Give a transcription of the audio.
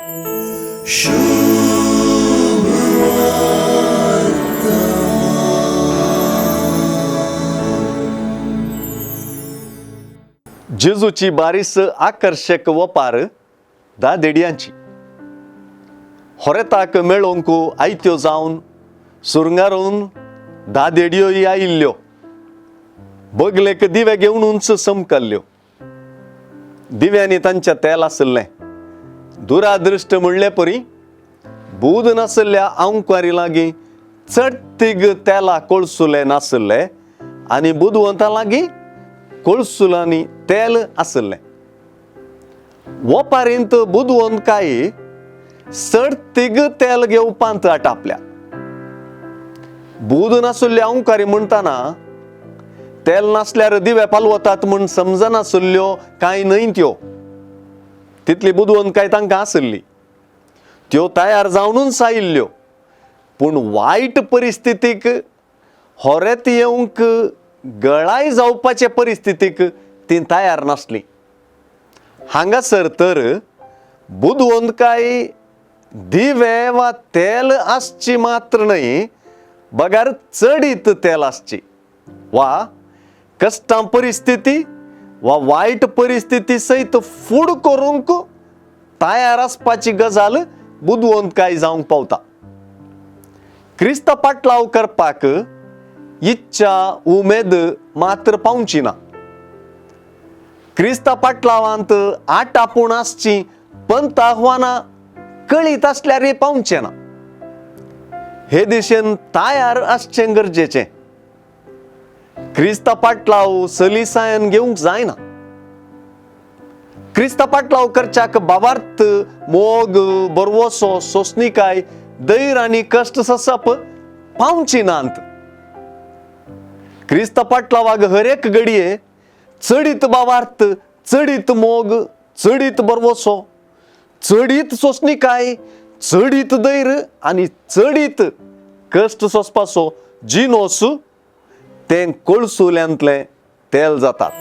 जेजूची बारीस आकर्शक वपार धा देडयांची होरेताक मेळोवंक आयत्यो जावन सुरंगारून धा देडयोय आयिल्ल्यो. बगलेक दिवे घेवनूच चमकल्ल्यो. दिव्यांनी तांच्या तेल आशिल्लें. दुरादृश्ट म्हणले परी बूद नाशिल्ल्या आंवकारी लागीं चडतीग तेला कोळसुले नाशिल्ले आनी बुदवंता लागीं कोळसुलांनी तेल आशिल्लें. वपारींत बुदवंत काय चडतीग तेल घेवपांत आटापल्या. बूद नाशिल्ले अंकारी म्हणटाना तेल नासल्यार दिवे पालवतात म्हूण समजनाशिल्ल्यो कांय न्हय त्यो. तितली बुदवंतकाय तांकां आशिल्ली. त्यो तयार जावनूच आयिल्ल्यो. पूण वायट परिस्थितीक होरेत येवंक गळाय जावपाचे परिस्थितीक ती तयार नासली. हांगासर तर बुदवंतकाय दिवे वा तेल आसची मात्र न्हय बगर चडीत तेल आसची वा कश्टां परिस्थिती वा वायट परिस्थिती सयत फूड करूंक तयार आसपाची गजाल बुदवंतकाय जावंक पावता. क्रिस्ता पाटलाव करपाक इच्छा उमेद मात्र पावची ना. क्रिस्ता पाटलावांत आठ आपूण आसची पंत आव्हानां कळीत आसल्यार पावचें ना. हे दिशेन तयार आसचें गरजेचें. क्रिस्ता पाटलाव सलिसायन घेवंक जायना. क्रिस्ता पाटलाव करच्याक बाबार्थ मोग बरवसो सोंसणीकाय धैर्य आनी कश्ट सोंसप पावची नात. क्रिस्ता पाटलावाक हर एक घडये चडीत बाबार्थ चडीत मोग चडीत बरवसो चडीत सोंसणीकाय चडीत धैर्य आनी चडीत कश्ट सोंसपाचो जिनोस तें कोळसुल्यांतलें तेल जातात.